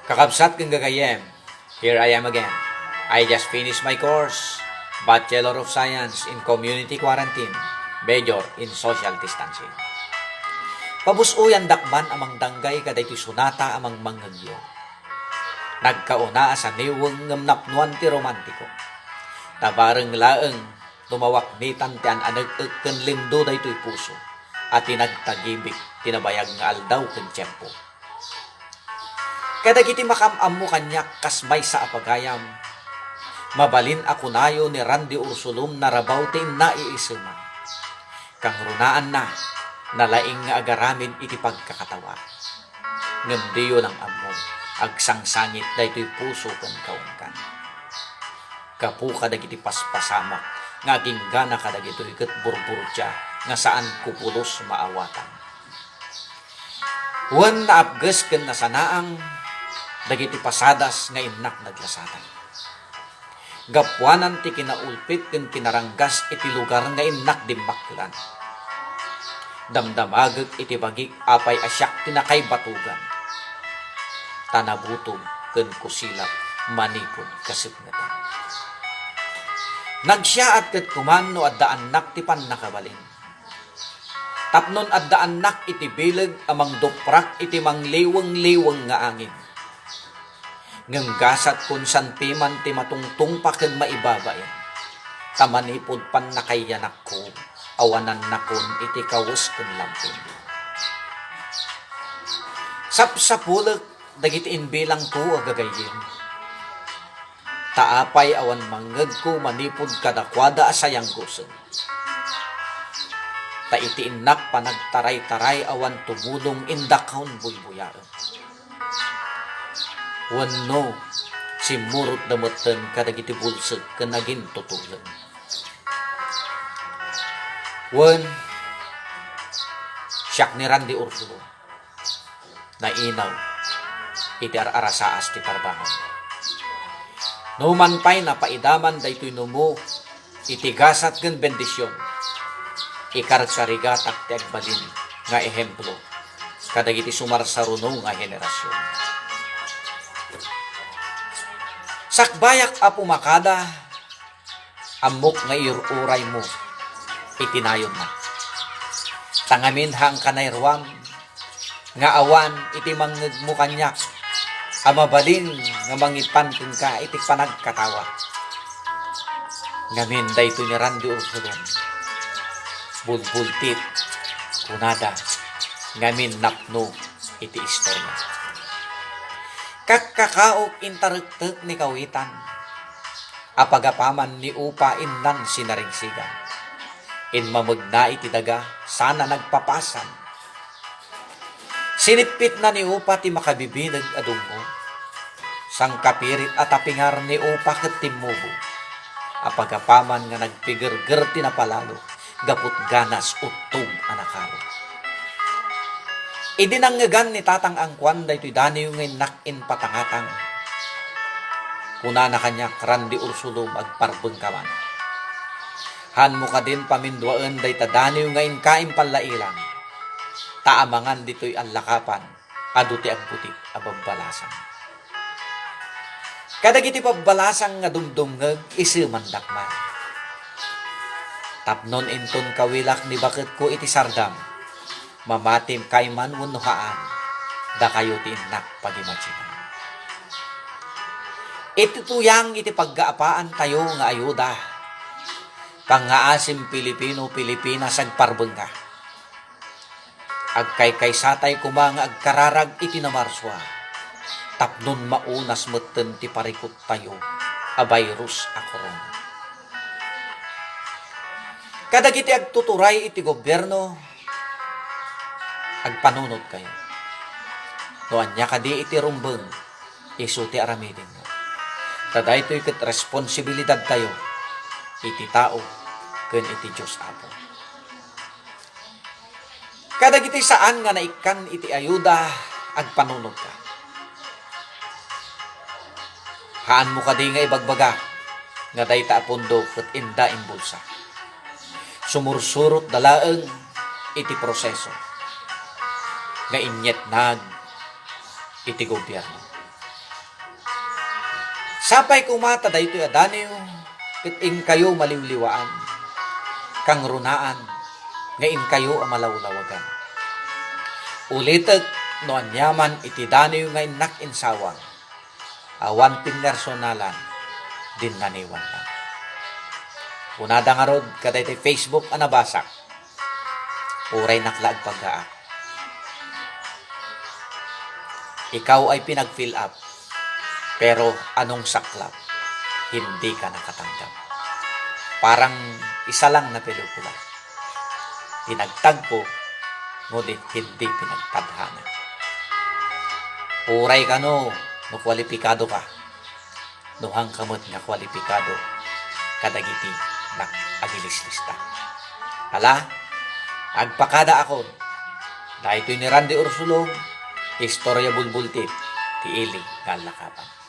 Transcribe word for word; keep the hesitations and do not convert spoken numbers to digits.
Kakabsat ken gagayyem, here I am again. I just finished my course, Bachelor of Science in Community Quarantine, major in Social Distancing. Pabus-oyandak man a mangdanggay kadaytoy sonata a mangmangngegyo. Nagkauna a saniweng ngem napnoan ti romantiko. Ta bareng laeng no mawaknitan ti an-aneg-ek ken lindo daytoy puso a tinagtagibik ti nabayag nga aldaw ken tiempo. Kadagiti makam-ammo kaniak kas maysa a pagayam, mabalin a kunayo ni Randy Ursulom narabaw ti innaiiseman. Kangrunaanna, nalaing nga agaramid iti pagkakatawa. Ngem diyo lang ammo, agsangsangit daytoy puso ken kaunggan. Gapu kadagiti paspasamak nga aginggana kadagitoy ket burburdia nga saanko pulos maawatan. Wen naapges ken nasanaang dagiti pasadas nga innak naglasatan. Gapuanan ti kinaulpit ken kinaranggas iti lugar nga innak dimmakkelan. Damdamagek iti bagik apay a siak ti nakaibatugan. Ta nabutog ken kusilak manipud kasepngetan. Nagsiaat ket kuman no addaannak ti pannakabalin. Tapnon addaannak iti bileg a mangduprak iti mangliweng-liweng nga angin. Ngem gasatkon sanpiman ti matungtungpa ken maibabain, ta manipud pannakaiyanakko, awanannakon iti kawes ken lampin. Sapsapulek dagiti imbilangko a gagayyem. Ta apay awan mangngegko manipud kadakuada a sayanggosen. Ta iti innak panagtaray-taray awan tumulong indakon buybuyaen. Wenno, simmurotda metten kadagiti bulsek ken agintutuleng. Wen, siak ni Randy Ursulo. Nainaw iti ar-arasaas ti parbangon. Numan pay napaidaman daytoy numo iti gasat ken bendision, ikarsarigatak ti agbalin nga ehemplo kadagiti sumarsaruno nga henerasion. Sakbayak a pumakada, ammok nga iur-uraymo iti nayonna. Ta ngamin haanka nairuam nga awan iti mangngegmo kaniak a mabalin nga mangipan kenka iti panagkatawa. Ngamin daytoy ni Randy Ursulom, bulbultit, kunada, ngamin napno iti istorya. Kakkakaok intarektek ni kawitan. Apagapaman ni Upa innan sinarigsigan. Inmamegna iti daga, sana nagpapasan. Sinippitna ni Upa ti makabibineg a dungngo. Sangkapirit a tapingar ni Upa ket timmubo. Apagapaman nga nagpigerger ti napalalo, gaput ganas uttog a nakaro. Idi nangngegan ni Tatang Angkuan daytoy daniw nga innak impatangatang, kunana kaniak, Randy Ursulom, agparbengka man. Haanmo kadin paminduaen dayta daniw nga inka impallailang, ta amangan ditoy allakapan, adu ti agbutik a babbalasang. Kadagiti babbalasang nga dumdumngeg, isemandak man. Tapnon inton kawilak ni baketko iti sardam, mamatim kayman wenno haan, dakayo ti innak pagimaginan. Iti tuyang iti paggaapaan tayo nga ayuda, pangngaasim Pilipino, Pilipinas, agparbengka. Agkaykaysatay koma nga agkararag iti namarsua, tapnon maunas metten ti parikuttayo a virus a corona. Kadagiti agtuturay iti gobierno, agpanunotkayo. No ania kadi iti rumbeng, isu ti aramidenyo. Ta daytoy ket responsibilidadtayo iti tao ken iti Dios Apo. Kadagiti saan nga naikkan iti ayuda, agpanunotka. Haanmo kadi nga ibagbaga nga dayta a pondo ket inda imbulsa? Sumursurotda laeng iti proseso nga inyetnag iti gobierno. Sapay koma ta daytoy a daniw ket inkayo maliwliwaan, kangrunaan nga inkayo a malawlawagan. Ulitek no aniaman iti daniw nga innak insawang, awan pinnersonalan, dinnaniwan lang. Kunada ngarud kadaytoy Facebook a nabasak, uray nakla agpagaak. Ikaw ay pinag-fill up, pero anong saklap, hindi ka nakatanggap. Parang isa lang na pelikula. Pinagtagpo, ngunit hindi pinagtadhana. Uray kano, no kwalipikado ka. Nuhang ka met nga kwalipikado kadagiti nak-, agilislista. Ala, agpakadaakon. Daytoy ni Randy Ursulong, Istorya Bulbultit, ti ili nga allakapan.